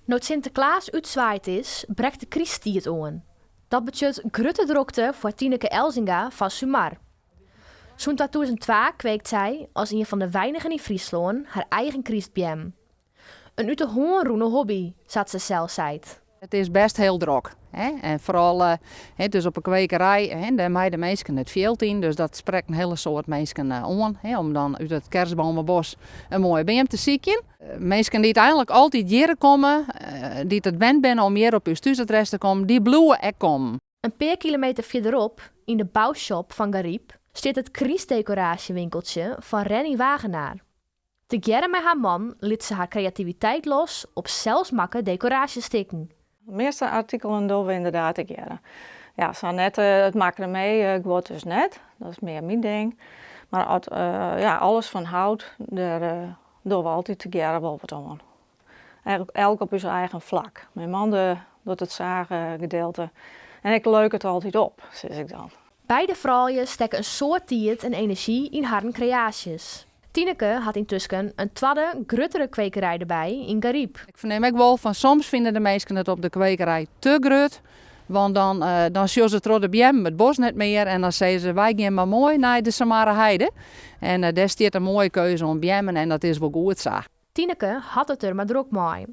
No't Sinteklaas útswaaid is, brekt de krysttiid oan. Dat betsjut grutte drokte foar Tineke Elzinga fan Sumar. Sûnt 2002 kweekt sy, as ien fan de weinigen yn Fryslân, har eigen krystbeam. In út de hân rûne hobby, sa't se sels seit. It is bêst hiel drok. Hè? En foaral hè, dus op 'e kwekerij, hè, dêr meie de minsken it fjild yn, dus dat sprekt in hiele soad minsken oan, hè, om dan út it kerstbomenbos in moaie beam te sykjen. Minsken dy't eigenlik altyd hjir komme, dy't it wend binne om hjir op ús thúsadres te kommen, dy bliuwe ek kommen. In pear kilometer fierderop, yn de boushop fan Garyp, stiet it krystdekoraasjewinkeltsje fan Renny Wagenaar. Tegearre mei har man lit se har kreativiteit los op selsmakke dekoraasjestikken. De measte artikelen dogge we ynderdaad tegearre. Ja, sa net it makramee guod dus net, dat is mear myn ding. Mar as, ja, alles fan hout, dêr dogge we altyd tegearre wol wat oan. Elk op ús eigen flak. Myn man docht it sagegedeelte en ik leuk it altyd op, sis ik dan. Beide froulju stekke in soad tiid en enerzjy yn harren kreaasjes. Tineke hat yntusken in twadde, gruttere kwekerij derby yn Garyp. Ik fernim ek wol fan soms fine de minsken it op de kwekerij te grut, want dan, dan sjogge se troch de beammen it bos net mear en dan sizze se wy gean mar moai nei de Samarreheide en dêr stiet in moaie keuze oan beammen en dat is wol goed sa. Tineke hat it der mar drok mei.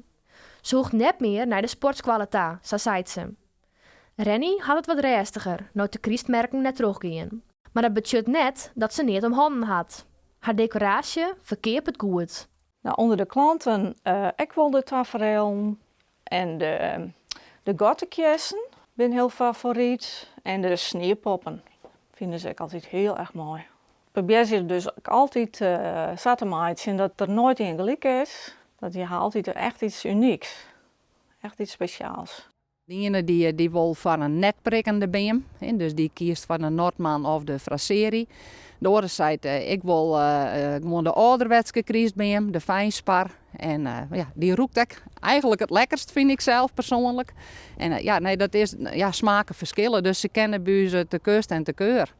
Se hoecht net mear nei de sportskoalle ta, sa seit se. Renny hat it wat rêstiger no't de krystmerken net trochgean. Mar dat betsjut net dat se neat om hannen hat. Har dekoraasje ferkeapet goed. No, ûnder de klanten ek wol de taferelen en de gattekjersen binne hiel favoryt en de sniepoppen fine se ek altyd hiel erch moai. Probearje se dus ek altyd sa te meitsjen dat der noait ien gelyk is. Dat je ha altyd echt iets unyks, echt iets spesjaals. De iene dy wol foar in net prikkende beam, dus dy kiest foar de Nordmann of de Fraseri. De oare seit ik wol gewoan de âlderwetske krystbeam, de fijnspar. En ja, dy rûkt ek eigenlik it lekkerst, fyn ik sels persoanlik. En ja, nee, dat is, ja, smaken ferskille, dus se kinne by ús te kust en te keur.